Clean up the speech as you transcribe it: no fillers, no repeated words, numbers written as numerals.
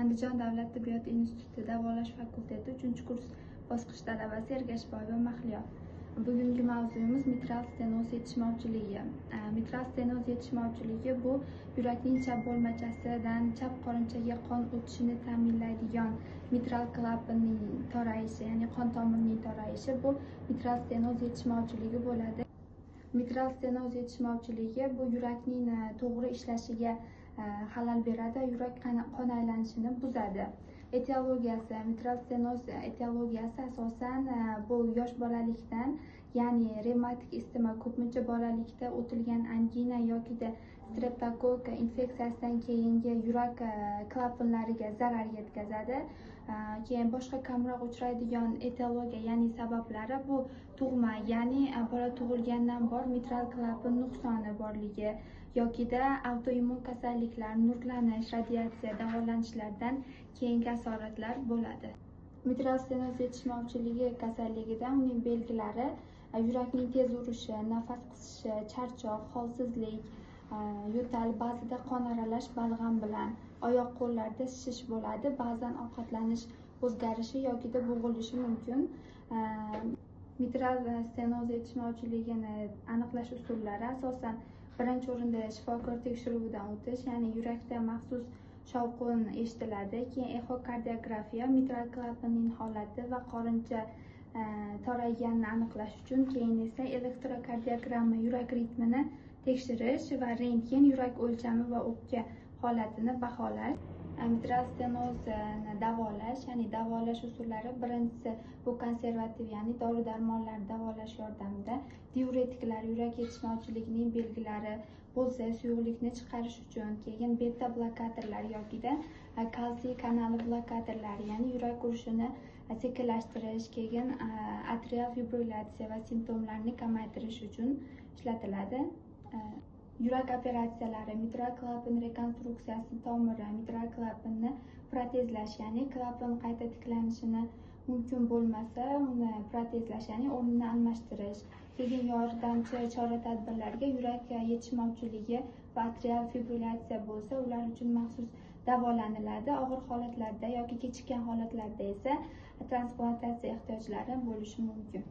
Andijon davlat tibbiyot instituti davolash fakulteti 3-kurs bosqich talabasi Ergashboyeva Mahliyo. Bugungi mavzuyimiz mitral stenoz yetishmovchiligi. Mitral stenoz yetishmovchiligi bu yurakning chap bo'lmachasidan chap qorinchaga qon o'tishini ta'minlaydigan mitral klapanning torayishi, ya'ni qon tomirining torayishi, bu mitral stenoz yetishmovchiligi bo'ladi. Mitral stenoz yetishmovchiligi bu yurakning to'g'ri ishlashiga xalal beradi, yurak qon aylanishini buzadi. Etiologiyasi, mitral stenoz etiologiyasi asosan bu yosh bolalikdan, ya'ni revmatik isitma, ko'pincha bolalikda o'tilgan angina yokida streptokokk infeksiyasidan keyingi yurak klapanlariga zarar yetkazadi. Keyin boshqa kamroq uchraydigan etiologiya, ya'ni sabablari bu tug'ma, ya'ni bola tug'ilgandan bor mitral klapan nuqsoni borligi yokida autoimmun kasalliklar, nurlanish, radiatsiya davolanishlardan keyingi asoratlar bo'ladi. Mitral stenoz yetishmovchiligi kasalligida uning belgilari yurakning tez urishi, nafas qisishi, charchoq, holsizlik, yo'tal, ba'zida qon aralash balg'am bilan, oyoq qo'llarda shishish bo'ladi, ba'zan ovqatlanish o'zgarishi yokida bo'g'ilishi mumkin. Mitral stenoz yetishmovchiligini aniqlash usullari asosan birinchi o'rinda shifokor tekshiruvidan o'tish, ya'ni yurakda maxsus shovqin eshitiladi, keyin exokardiografiya, mitral klapanning holati va qorincha torayganini aniqlash uchun, keyin esa elektrokardiogramma, yurak ritmini tekshirish va rentgen, yurak o'lchami va o'pka holatini baholash. Mitral stenozni davolash, ya'ni davolash usullari birinchisi bu konservativ, ya'ni dori-darmonlar davolash yordamida, diuretiklar, yurak yetishmovchiligining belgilari bo'lsa suyuqlikni chiqarish uchun, keyin beta blokatorlar yokida kalsiy kanali blokatorlari, ya'ni yurak urishini sekinlashtirish, keyin atrial fibrillyatsiya va simptomlarni kamaytirish uchun ishlatiladi. Yurak operatsiyalari, mitral klapan rekonstruksiyasi tomiri, mitral klapanni protezlash, ya'ni klapan qayta tiklanishini mumkin bo'lmasa uni protezlash, ya'ni o'rnini almashtirish, keyin yordamchi chora-tadbirlarga yurak yetishmovchiligi va atrial fibrillyatsiya bo'lsa ular uchun maxsus davolaniladi. Og'ir holatlarda yoki kechikkan holatlarda esa transplantatsiya ehtiyojlari bo'lishi mumkin.